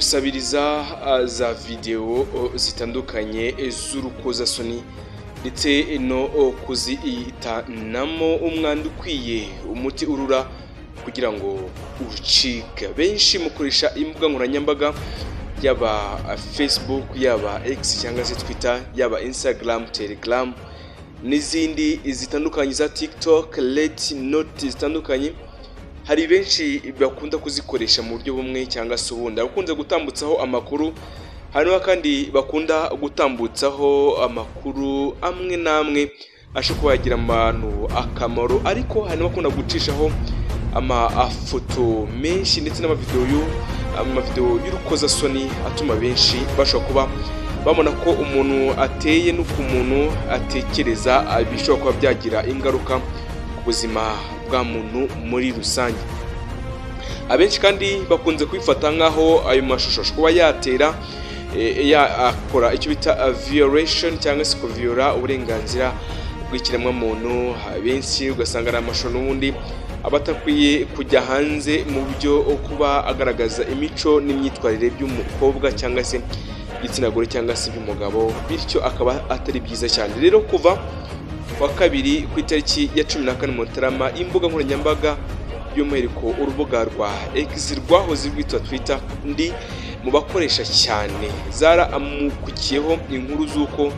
Gusabiriza za videwo zitandukanye z'urukozasoni ndetse no kuzihitanamo umwanda ukwiye umuti urura kugira ngo ucike. Benshi mukoresha imbuga nkoranyambaga, yaba Facebook, yaba X cyangwa se Twitter, yaba Instagram, Telegram n'izindi zitandukanye za TikTok, Red Note zitandukanye. Hari benshi bakunda kuzikoresha mu buryo bumwe cyangwa se ubundi, abakunze gutambutsaho amakuru, hanyuma kandi bakunda gutambutsaho amakuru amwe n'amwe ashobora kuba yagira abantu akamaro, ariko hari n'abakunda gucishaho amafoto menshi ndetse n'amavidewo y'urukozasoni atuma benshi bashobora kuba babona ko umuntu ateye n'uko umuntu atekereza, bishobora kuba byagira ingaruka ku buzima bwa muntu muri rusange. Abenshi kandi bakunze kubifata nk'aho ayo mashusho ashobora kuba yatera yakora icyo bita violation cyangwa se kuviyora uburenganzira bw'ikiremwamuntu. Abenshi ugasanga ari amashusho n'ubundi aba atakwiye kujya hanze mu byo kuba agaragaza imico n'imyitwarire by'umukobwa cyangwa se igitsina gore cyangwa se by'umugabo, bityo akaba atari byiza cyane. Rero kuva wa kabiri ku itariki ya 14 Mutarama, imbuga nkoranyambaga by'umwihariko urubuga rwa X rwahoze rwitwa Twitter ndi mu bakoresha cyane, zaramukukiyeho inkuru z'uko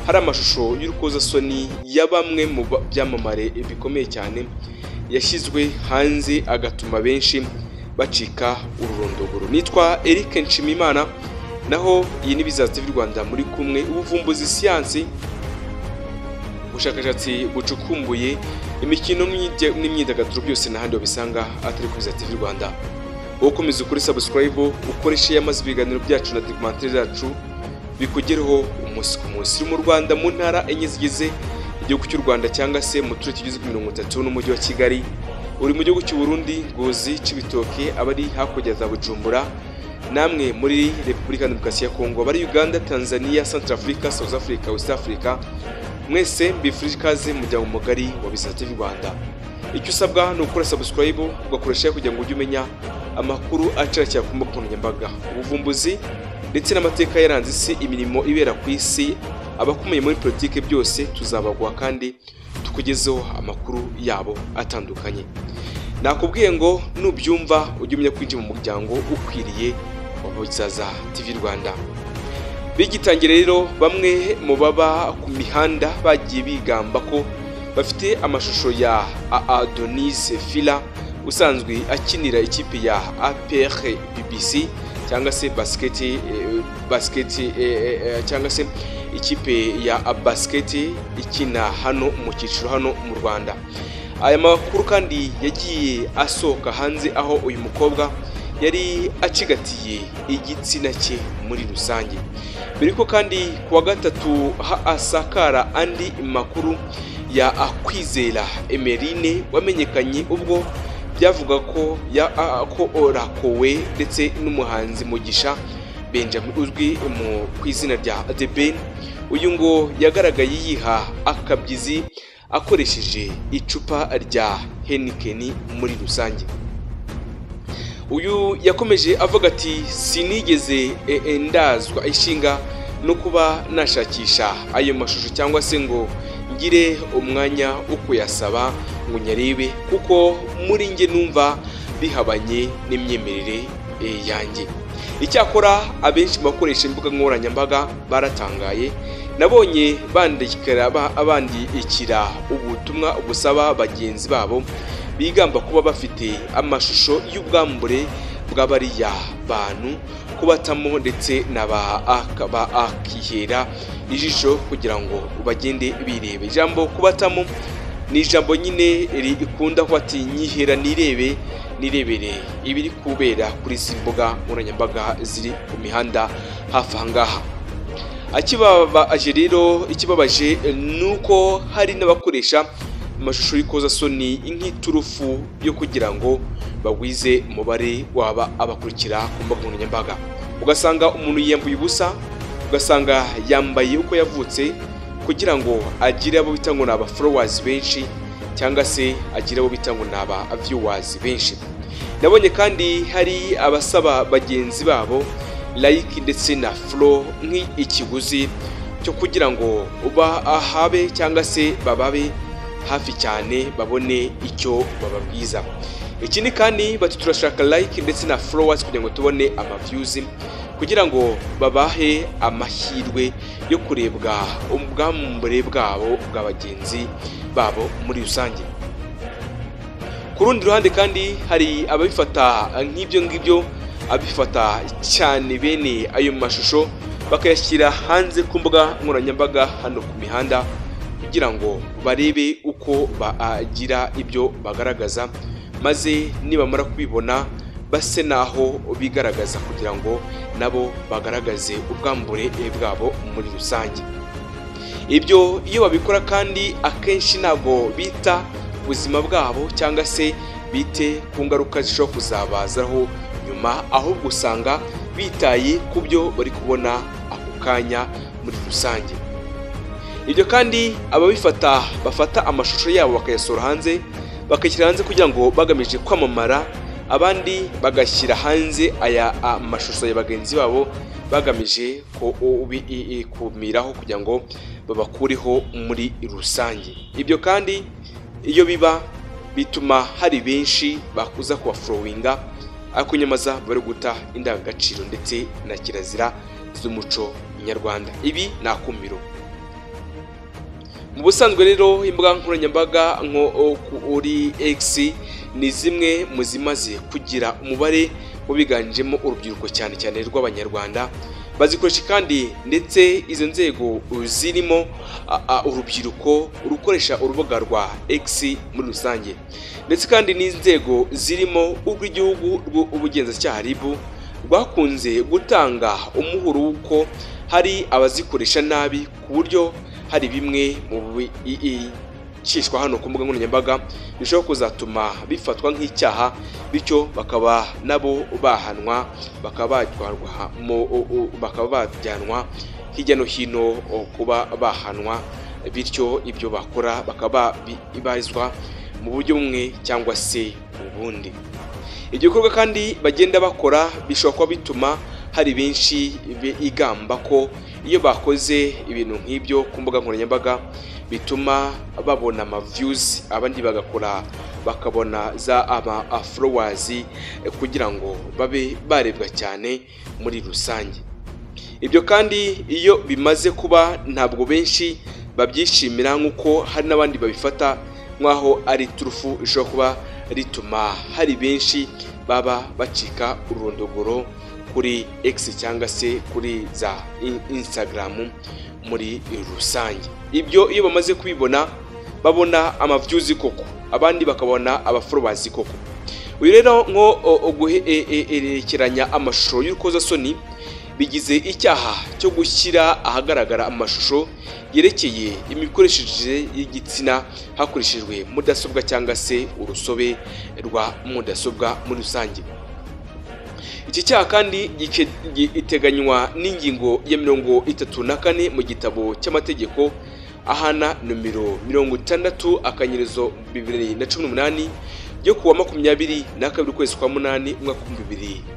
hari amashusho y'urukozasoni ya bamwe mu byamamare bikomeye cyane yashyizwe hanze, agatuma benshi bacika ururondogoro. Nitwa Eric Nshimimana, naho iyi ni Bizaza TV Rwanda, muri kumwe ubuvumbuzi, siyansi, ubushakashatsi bucukumbuye, imikino n'imyidagaduro, byose n'ahandi wabisanga atari kuri Bizaza TV Rwanda. Wowe ukomeza ukuri subscribe, ukoreshe yamaze ibiganiro byacu na documentaire zacu bikugereho umunsi ku munsi. Uri mu Rwanda mu ntara enye zigize igihugu cy'u Rwanda cyangwa se mu turere tugeze kuri 30 n'umujyi wa Kigali, uri mu gihugu cy'u Burundi, Ngozi, Cibitoke, abari hakurya za Bujumbura, namwe muri Repubulika Demokarasi ya Kongo, abari Uganda, Tanzania, Central Africa, South Africa, West Africa, mwese mbifurije ikaze mu muryango mugari wa Bizaza TV Rwanda. Icyo usabwa ni ukora subscribe, ugakoresha kugira ngo ujye umenya amakuru acarakira ku mbuga nkoranyambaga, ubuvumbuzi ndetse n'amateka yaranze isi, imirimo ibera ku isi, abakomeye muri politike, byose tuzabaguha kandi tukugezeho amakuru yabo atandukanye. Nakubwiye ngo nubyumva ujye umenya kwinjira mu muryango ukwiriye wa Bizaza TV Rwanda. Bigitangira rero, bamwe mu baba ku mihanda bagiye bigamba ko bafite amashusho ya Adonis Fila usanzwe akinira ikipe ya APR BBC cyangwa se basket cyangwa se ikipe ya basket ikina hano mu cyiciro hano mu Rwanda. Aya makuru kandi yagiye asohoka hanze aho uyu mukobwa yari acigatiye igitsina cye muri rusange. Mbere ko kandi kuwa gatatu asakara andi makuru ya Kwizera Emerine wamenyekanye ubwo byavuga ko rakowe ndetse n'umuhanzi Mugisha Benjamin uzwi mu ku izina rya The Ben. Uyu ngo yagaragaye yiha akabyizi akoresheje icupa rya Heineken muri rusange. Uyu yakomeje avuga ati: "Sinigeze ndazwa ishinga no kuba nashakisha ayo mashusho cyangwa se ngo ngire umwanya wo kuyasaba ngo nyarebe, kuko muri njye numva bihabanye n'imyemerere yanjye." Icyakora abenshi mu bakoresha imbuga nkoranyambaga baratangaye, nabonye bandikira ubutumwa busaba bagenzi babo bigamba kuba bafite amashusho y'ubwambure bw'abariya bantu kubatamo ndetse akihera ijisho kugira ngo bagende birebe. Ijambo kubatamo ni ijambo nyine rikunda kuba ati nyihera nirebe, nirebere ibiri kubera kuri izi mbuga nkoranyambaga ziri ku mihanda hafi aha ngaha. Akibabaje rero, ikibabaje ni uko hari n'abakoresha amashusho y'urukozasoni nk'iturufu yo kugira ngo bagwize umubare waba abakurikira ku mbuga nkoranyambaga. Ugasanga umuntu yiyambuye ubusa, ugasanga yambaye uko yavutse kugira ngo agire abo bita ngo ni aba followers benshi cyangwa se agire abo bita ngo ni aba viewers benshi. Nabonye kandi hari abasaba bagenzi babo like ndetse na follow nk'ikiguzi cyo kugira ngo bahabe cyangwa se bababe hafi cyane, babone icyo bababwiza. Ikindi kandi bati turashaka like ndetse na followers kugira ngo tubone ama views, kugira ngo babahe amahirwe yo kurebwa ubwambure bwabo bwa bagenzi babo muri rusange. Ku rundi ruhande kandi hari ababifata nk'ibyo ngibyo, abifata cyane bene ayo mashusho bakayashyira hanze ku mbuga nkoranyambaga hano ku mihanda, kugira ngo barebe uko bagira ibyo bagaragaza, maze nibamara kubibona base naho bigaragaza kugira ngo nabo bagaragaze ubwambure bwabo muri rusange. Ibyo iyo babikora kandi akenshi ntabwo bita ubuzima bwabo cyangwa se bite ku ngaruka zishobora kuzabazaho nyuma, ahubwo usanga bitaye ku byo bari kubona ako kanya muri rusange. Ibyo kandi ababifata bafata amashusho yabo bakayasohora hanze, bakayashyira hanze kugira ngo bagamije kwamamara, abandi bagashyira hanze aya mashusho ya bagenzi babo bagamije kumiraho kugira ngo babakureho muri rusange. Ibyo kandi iyo biba bituma hari benshi bakuza kubaforowinga, ariko nyamaza bari guta indangagaciro ndetse na kirazira z'umuco nyarwanda. Ibi ni akumiro. Mu busanzwe rero imbuga nkoranyambaga nko kuri X ni zimwe mu zimaze kugira umubare wiganjemo urubyiruko cyane cyane rw'Abanyarwanda bazikoresha, kandi ndetse izo nzego zirimo urubyiruko rukoresha urubuga rwa X muri rusange, ndetse kandi n'inzego zirimo urw'igihugu rw'ubugenzacyaha RIB rwakunze gutanga umuhuro w'uko hari abazikoresha nabi, ku buryo hari bimwe mu bicishwa hano ku mbuga nkoranyambaga bishobora kuzatuma bifatwa nk'icyaha, bityo bakaba nabo bahanwa, bakaba bajyanwa hirya no hino kuba bahanwa, bityo ibyo bakora bakaba bibarizwa mu buryo bumwe cyangwa se ubundi. Igikorwa kandi bagenda bakora bishobora kuba bituma hari benshi bigamba ko iyo bakoze ibintu nk'ibyo ku mbuga nkoranyambaga bituma babona ama views, abandi bagakora bakabona za ama followers kugira ngo babe barebwa cyane muri rusange. Ibyo kandi iyo bimaze kuba ntabwo benshi babyishimira, nk'uko hari n'abandi babifata nk'aho ari turufu ishobora kuba rituma hari benshi baba bacika ururondogoro kuri X cyangwa se kuri za Instagram muri rusange. Ibyo iyo bamaze kubibona babona ama views koko, abandi bakabona aba followers koko. Uyu rero nko guherekeranya amashusho y'urukozasoni bigize icyaha cyo gushyira ahagaragara amashusho yerekeye imikoreshereze y'igitsina hakoreshejwe mudasobwa cyangwa se urusobe rwa mudasobwa muri rusange. Iki cyaha kandi giteganywa n'ingingo ya 34 mu gitabo cy'amategeko ahana nomero 60 / 2018 yo kuwa 22 ukwezi kwa 8 umwaka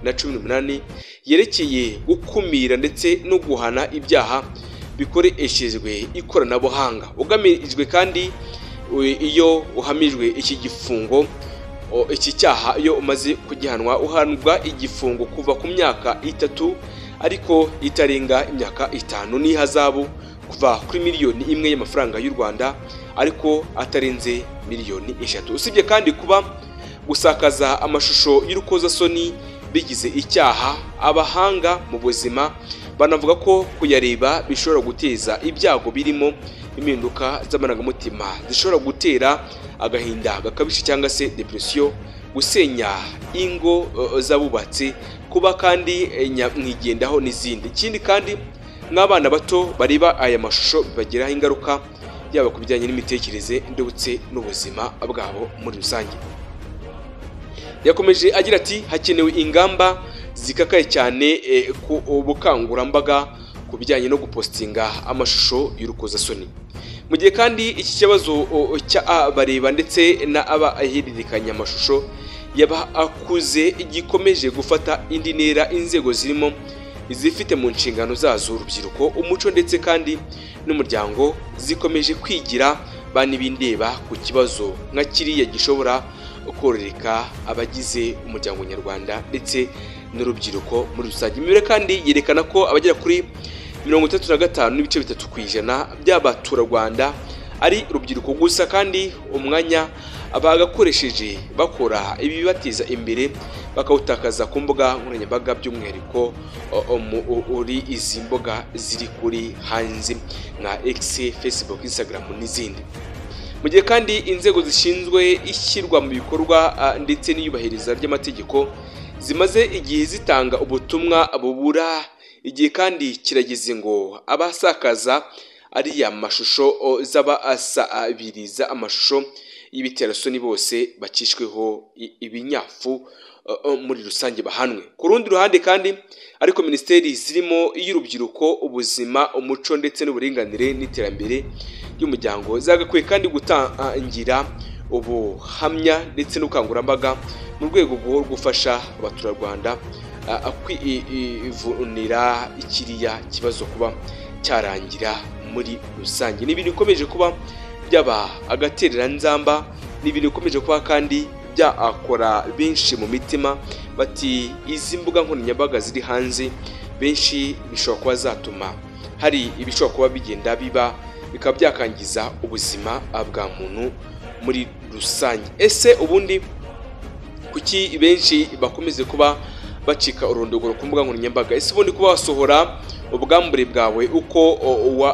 2018 yerekeye gukumira ndetse no guhana ibyaha bikoreshejwe ikoranabuhanga. Ugamijwe kandi iyo uhamijwe iki gifungo, iki cyaha iyo umaze kugihanwa uhanwa igifungo kuva ku myaka 3 ariko itarenga imyaka 5 n'ihazabu kuva kuri miliyoni 1 y'amafaranga y'u Rwanda ariko atarenze miliyoni 3. Usibye kandi kuba gusakaza amashusho y'urukozasoni bigize icyaha, abahanga mu buzima banavuga ko kuyareba bishobora guteza ibyago birimo impinduka z'amarangamutima zishobora gutera agahinda gakabije cyangwa se depression, gusenya ingo z'abubatsi, kuba kandi nyamwigendaho n'izindi. Ikindi kandi nk'abana bato bareba aya mashusho bibagiraho ingaruka yaba ku bijyanye n'imitekerereze ndetse n'ubuzima bwabo muri rusange. Yakomeje agira ati hakenewe ingamba zikakaye cyane ku bukangurambaga ku bijyanye no gupostinga amashusho y'urukozasoni. Mu gihe kandi iki kibazo cy'abareba ndetse n'abahererekanya amashusho yaba akuze gikomeje gufata indi ntera, inzego zirimo izifite mu nshingano zazo urubyiruko, umuco ndetse kandi n'umuryango, zikomeje kwigira ba n'ibindeba ku kibazo nka kiriya gishobora kororeka abagize umuryango nyarwanda ndetse n'urubyiruko muri rusange. Imibare kandi yerekana ko abagera kuri 35.3% by'abaturarwanda ari urubyiruko gusa, kandi umwanya bagakoresheje bakora ibibateza imbere bakawutakaza ku mbuga nkoranyambaga, by'umwihariko uri izi mbuga ziri kuri hanze nka X, Facebook, Instagram n'izindi. Mu gihe kandi inzego zishinzwe ishyirwa mu bikorwa ndetse n'iyubahiriza ry'amategeko zimaze igihe zitanga ubutumwa bubura igihe, kandi kirageze ngo abasakaza ariya mashusho z'abasabiriza amashusho y'ibiterasoni bose bakishweho ibinyafu muri rusange bahanwe. Ku rundi ruhande kandi ariko minisiteri zirimo iy'urubyiruko, ubuzima, umuco ndetse n'uburinganire n'iterambere ry'umuryango zagakwiye kandi gutangira ubuhamya ndetse n'ubukangurambaga mu rwego rwo gufasha abaturarwanda kwivunira ikiriya kibazo kuba cyarangira muri rusange. Ni ibintu bikomeje kuba byaba agatereranzamba, ni ibintu bikomeje kuba kandi byakora benshi mu mitima, bati izi mbuga nkoranyambaga ziri hanze benshi bishobora kuba zatuma hari ibishobora kuba bigenda biba bikaba byakangiza ubuzima bwa muntu muri rusange. Ese ubundi kuki benshi bakomeze kuba bacika urondogoro ku mbuga nkoranyambaga? Ese ubundi kuba wasohora ubwambure bwawe uko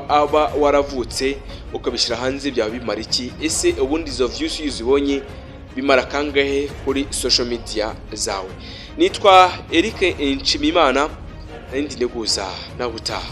aba waravutse ukabishyira hanze byaba bimara iki? Ese ubundi izo views iyo uzibonye bimara kangahe kuri social media zawe? Nitwa Eric Nshimiyimana, nari ndi nteguza nawe utaha.